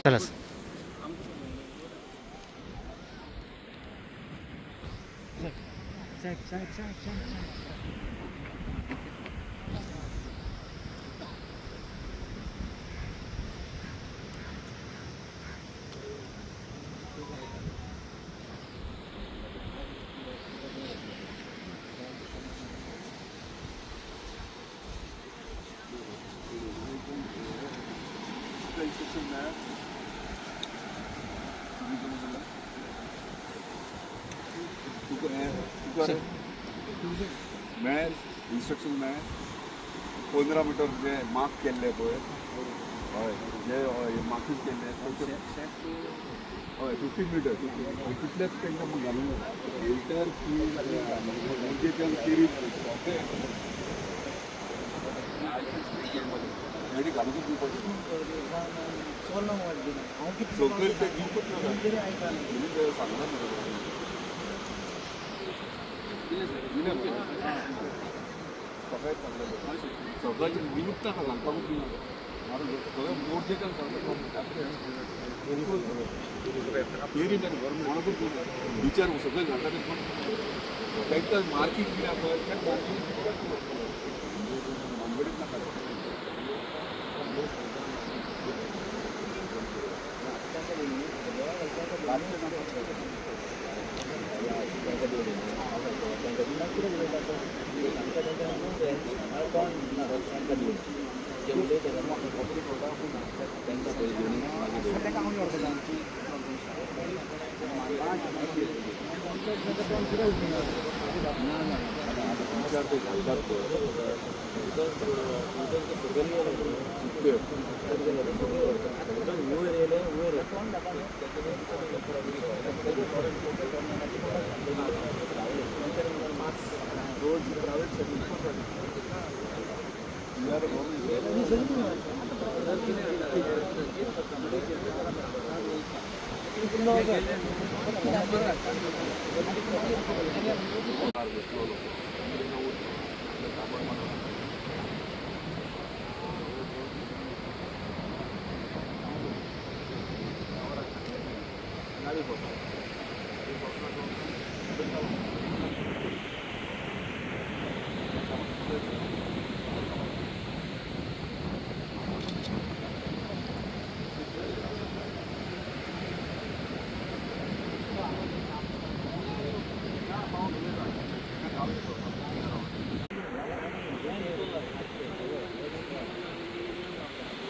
चला. मेळ्ळें इन्स्ट्रक्शन मेळ्ळें. 15 मिटर जे मार्क केल्ले पळय, हय, जे हय मार्कींग केल्ले, हय, 15 मिटर तितलेच तांकां घालूंक फिल्टर मोरजेच्यान केरी रेडी घालूंकच दिवपाचें, सकयल ते दिवकूच नाका. तुमी सांगलां मरे, दिलें मरे. सगळें सांगलें, सगळ्याचे निमित्त आहा, सांगपाकूच दिना. सगळें मोरजेच्यान सगळें केरी कोणाकूच दिना. विचार सगळें घालता ते, पण तांकां मार्कींग दिल्या पळय, त्या मार्कींग भानगडीत नाका. विचार ते घालतात पळय सुकते.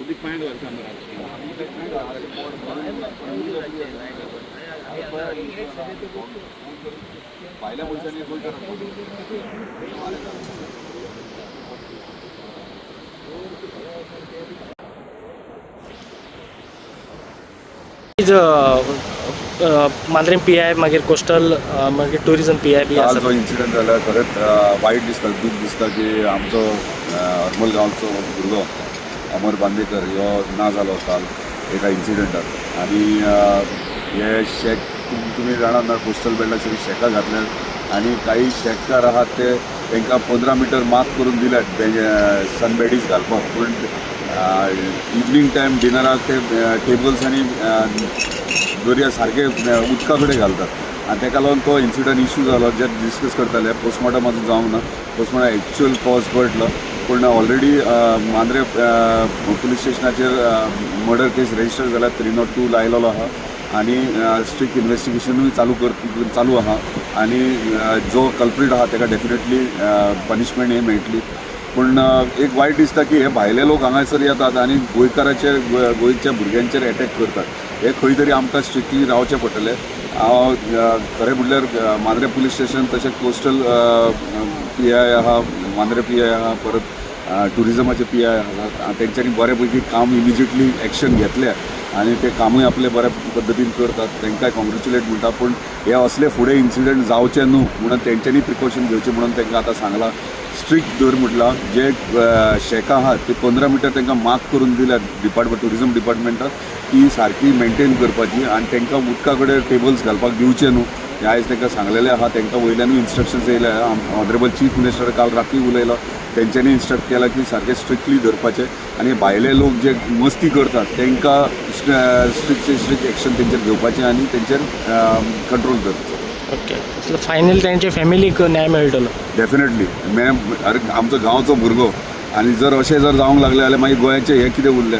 उदीक पॉयंट व्हरता मरे. भायल्या मनशांनी गोंयकार. मांद्रेम पी I, मागीर कोस्टल, मागीर टुरिजम पी I बी काल आसा. जो इन्सिडंट जाला, खरेंच वायट दिसता, दूख दिसता की आमचो हरमल गांवचो भुरगो अमर बांदेकर ह्यो ना जालो काल एका इन्सिडंटात. आनी हे शेक तुमी जाणात ना, कोस्टल बेल्टाचेर शेकां घातल्यात आनी काही शेककार आहात ते तांकां 15 मिटर मार्क करून दिल्यात सनबेडीज घालपाक, पूण इवनींग टायम डिनराक ते टेबल्स आनी दर्या सारके उदका कडेन घालतात आनी ताका लागून तो इन्सिडंट इशू जालो. जे डिस्कस करताले, पोस्टमॉर्टम अजून जावंक ना, पोस्टमॉर्टम एक्चुअल कॉज कळटलो. पूण ऑलरेडी मांद्रे पुलीस स्टेशनाचेर मर्डर केस रजिस्टर जाल्या, 302 लायलेलो आहा आनी स्ट्रिक्ट इन्वेस्टिगेशनूय चालू आहा आनी जो कल्प्रीट आहा ताका डेफिनेटली पनिशमेंट हे मेळटली. पूण एक वायट दिसता की हे भायले लोक हांगासर येतात आनी गोंयकाराचेर, गोंयच्या भुरग्यांचेर एटॅक करतात. हे खंय तरी आमकां स्ट्रिक्टली रावचें पडटलें. हांव खरें म्हणल्यार मांद्रे पुलीस स्टेशन तशेंच कोस्टल पी I आहा, मांद्रे पी I आहा, परत टुरिजमाचे पी I आहा, तेंच्यांनी बरे पैकी काम इमिजिएटली एक्शन घेतले. आनी ते कामूय आपले बऱ्या पद्दतीन करतात, तांकांय कॉंग्रेच्युलेट म्हणटा. पूण हे असले फुडें इन्सिडंट जावचे न्हू म्हणून तेंच्यांनी प्रिकॉशन घेवचें म्हणून तांकां आतां सांगलां. स्ट्रिक्ट धर म्हटलां, जे शेकां आहात ते 15 मिटर तांकां मार्क करून दिल्यात डिपार्टमेंट ट्युरिजम डिपार्टमेंटान की सारकी मेंटेन करपाची आनी तांकां उदका कडेन टेबल्स घालपाक दिवचे न्हू. हें आयज तांकां सांगलेलें आहा. तांकां वयल्यानूय इन्स्ट्रक्शन्स येयले. ऑनरेबल चीफ मिनिस्टर काल राती उलयलो, तेंच्यांनी इन्स्ट्रक्ट केलां की सारकें स्ट्रिक्टली धरपाचें आनी भायले लोक जे मस्ती करतात तांकां स्ट्रिक्ट स्ट्रिक्ट एक्शन तेंचेर घेवपाचें आनी तेंचेर कंट्रोल करचो. ओके, फायनल तेंच्या फॅमिलीक न्याय मेळटलो? Definitely ma'am. अरे, आमचो गांवचो भुरगो आनी जर अशें जर जावंक लागलें जाल्यार मागीर गोंयाचें हें कितें उरलें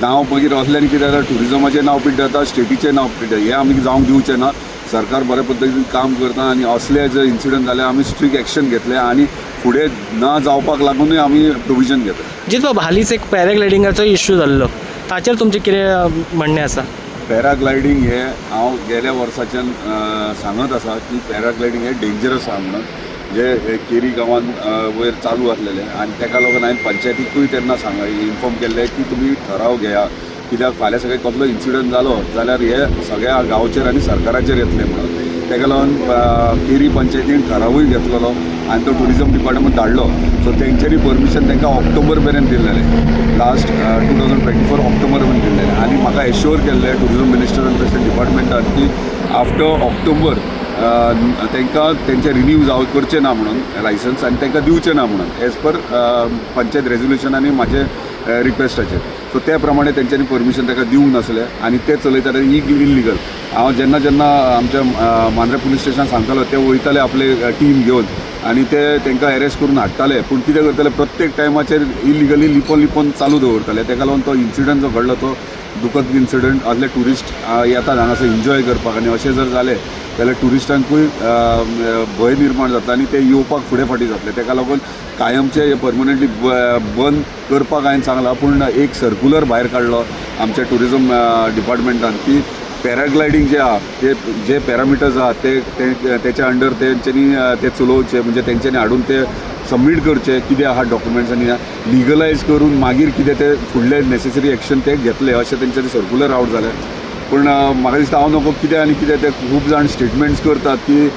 नांव? मागीर असलें आनी कितें जाल्यार ट्युरिजमाचें नांव पिड्ड्यार जाता, स्टेटीचें नांव पिड्ड्यार. हें आमी जावंक दिवचें ना. सरकार बऱ्या पद्दतीन काम करता आनी असले जर इन्सिडंट जाल्यार आमी स्ट्रिक्ट एक्शन घेतले आनी फुडें ना जावपाक लागूनय आमी प्रोविजन घेतले. जित बाब, हालींच एक पॅराग्लायडिंगाचो इश्यू जाल्लो, ताचेर तुमचें कितें म्हणणें आसा? पॅराग्लायडींग हे हांव गेल्या वर्साच्यान सांगत आसा की पॅराग्लायडींग हे डेंजरस आहा म्हणून, जे हे केरी गांवान वयर चालू आसलेलें आनी ताका लागून हांवें पंचायतीकूय तेन्ना सांग इन्फॉर्म केल्लें की तुमी ठराव घेया, कित्याक फाल्यां सगळें कसलो इन्सिडंट जालो जाल्यार हे सगळ्या गांवचेर आनी सरकाराचेर येतलें म्हणून. ताका लागून केरी पंचायतीन ठरावूय घेतलेलो आनी तो ट्युरिजम डिपार्टमेंट धाडलो. सो तेंच्यांनी परमिशन तांकां ऑक्टोबर मेरेन दिल्लेलें, लास्ट 2024 ऑक्टोबर मेरेन दिल्लेलें. आनी म्हाका एश्योर केल्लें ट्युरिजम मिनिस्टरान तशें डिपार्टमेंटान की आफ्टर ऑक्टोबर तांकां तेंचें रिन्यू जाव करचें ना म्हणून लायसन्स आनी तांकां दिवचें ना म्हणून, एज पर पंचायत रेजोल्युशन आनी म्हाजे रिक्वेस्टाचेर. सो त्या प्रमाणे तेंच्यांनी परमिशन ताका दिवंक नासलें आनी ते चलयताले इल्लिगल. हांव जेन्ना जेन्ना आमच्या मांद्रे पुलीस स्टेशनान सांगतालो, ते वयताले आपले टीम घेवन आनी ते तांकां एरेस्ट करून हाडटाले. पूण कितें करताले, प्रत्येक टायमाचेर इलिगली लिपोन लिपोन चालू दवरताले. ताका लागून तो इन्सिडंट जो घडलो तो दुखद इन्सिडंट. असले ट्युरिस्ट येतात हांगासर एन्जॉय करपाक आनी अशें जर जालें जाल्यार ट्युरिस्टांकूय भंय निर्माण जाता आनी ते येवपाक फुडें फाटीं जातले. ताका लागून कायमचे परमनंटली बंद करपाक हांवें सांगलां. पूण एक सर्कुलर भायर काडलो आमच्या ट्युरिजम डिपार्टमेंटान की पॅराग्लायडींग जे आहा ते जे पॅरामिटर्स आहा ते ते तेच्या अंडर तेंच्यांनी ते चलोवचे, म्हणजे तेंच्यांनी हाडून ते सबमीट करचे कितें आहा डॉक्युमेंट्स आनी लिगलायज करून मागीर कितें ते फुडले नेसेसरी एक्शन ते घेतले, अशें तेंच्यांनी सर्कुलर आवट जालें. पूण म्हाका दिसता हांव नको कितें आनी कितें ते खूब जाण स्टेटमेंट्स करतात की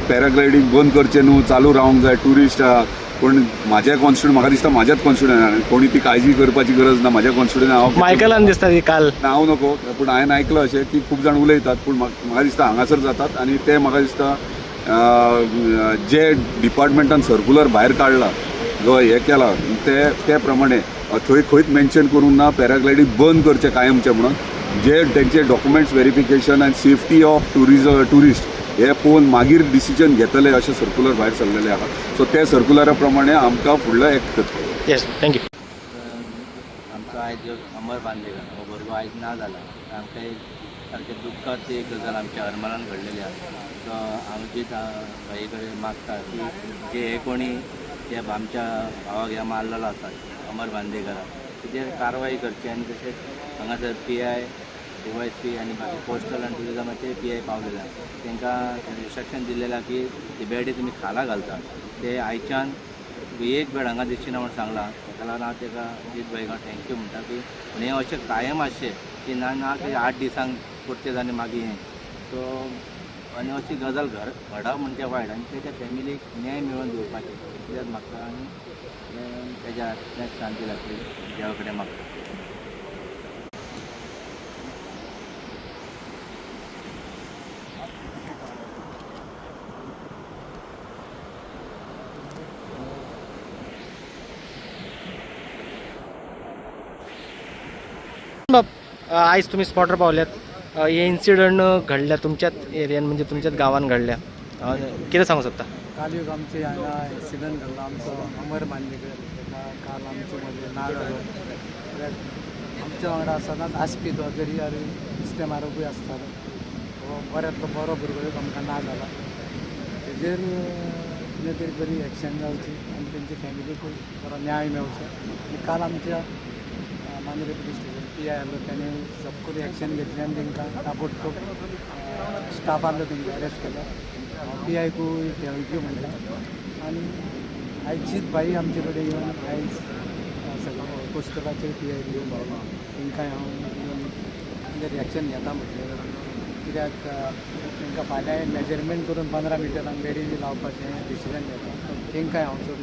पॅराग्लायडींग बंद करचें न्हू, चालू रावंक जाय, ट्युरिस्ट आहा. पूण म्हाज्या कॉन्स्टिट्युएंट, म्हाका दिसता म्हाज्याच कॉन्स्टिट्युएंट कोणी ती काळजी करपाची गरज ना. म्हाज्या कॉन्स्टिट्युएंट हांव मायकलान दिसता ती काल. हांव नको, पूण हांवें आयकलां अशें की खूब जाण उलयतात. पूण म्हाका दिसता हांगासर जातात आनी ते म्हाका दिसता जे डिपार्टमेंटान सर्कुलर भायर काडला, जो हें केला, ते ते प्रमाणे थंय खंयच मेन्शन करूंक ना पॅराग्लायडींग बंद करचें कायमचें म्हणून. जे तेंचे डॉक्युमेंट्स वेरिफिकेशन आनी सेफ्टी ऑफ ट्युरिस्ट हे पळोवन मागीर डिसिजन घेतले अशें सर्कुलर भायर सरलेलें आहा. सो ते सर्कुलरा प्रमाणे आमकां फुडलो एक्ट करचो. Yes, thank you. आमचो आयज अमर बांदेकर हो भुरगो आयज ना जाला. आमकां एक सारकें दुख्खाची एक गजाल आमच्या हरमलान घडलेली आसा. सो हांव जीत भाई कडेन मागता की जे हे कोणी ते आमच्या भावाक ह्या मारलेलो आसा अमर बांदेकराक, तेजेर कारवाय करची. आनी तशेंच हांगासर पीआय, डीवायएसपी आनी बाकी कोस्टल आनी टुरिजमाचे पीआय पावलेले आसा. तांकां इन्स्ट्रक्शन दिल्लेलें आहा की ती बेडी तुमी खाला घालता ते आयच्यान एक बेड हांगा दिसची ना म्हूण सांगलां. ताका लागून हांव ताका जीत भाईक हांव thank you म्हणटा की पूण हें अशें कायम आसचें की ना ना की 8 दिसांक पुरतें आनी मागीर हें. सो आनी अशी गजाल घडप म्हणजे वायट आनी तेच्या फॅमिलीक न्याय मेळोवन दिवपाचें कित्याक मागता आनी तेज्या आत्म्याक शांती लागली देवा कडेन मागता. बाब, आयज तुमी स्पॉटार पावल्यात. हे इन्सिडंट घडल्या तुमच्याच एरियान, म्हणजे तुमच्याच गांवान घडल्या. कितें सांगूंक सोदता? काल एक आमचे हांगा एक्सिडंट घडलो. आमचो अमर बांदेकर, ताका काल आमचे मदें ना जालो. कित्याक आमच्या वांगडा सदांच आसपी तो, दर्यार नुस्तें मारपूय आसतालो. हो बऱ्यांतलो बरो भुरगो एक आमकां ना जाला. तेजेर कितें तरी बरी एक्शन जावची आनी तेंच्या फॅमिलीकूय बरो न्याय मेळचो. आनी काल आमच्या मांद्रे पुलीस स्टेशन पीआय आसलो, तेणें सपकून एक्शन घेतली आनी तांकां ताबडतोब स्टाफ आसलो तेंकां अरेस्ट केलो. पीआयकूय thank you म्हणटा. आनी आयज जीत भाई आमचे कडेन येवन आयज सगळो कोस्टलाचे पीआय घेवन पावलो, तांकांय हांव येवन कितें तरी एक्शन घेता म्हटलें. कित्याक तांकां फाल्यां मेजरमेंट करून 15 मिटरांक बेडी बी लावपाचें डिसिजन घेता. तांकां हांव चड.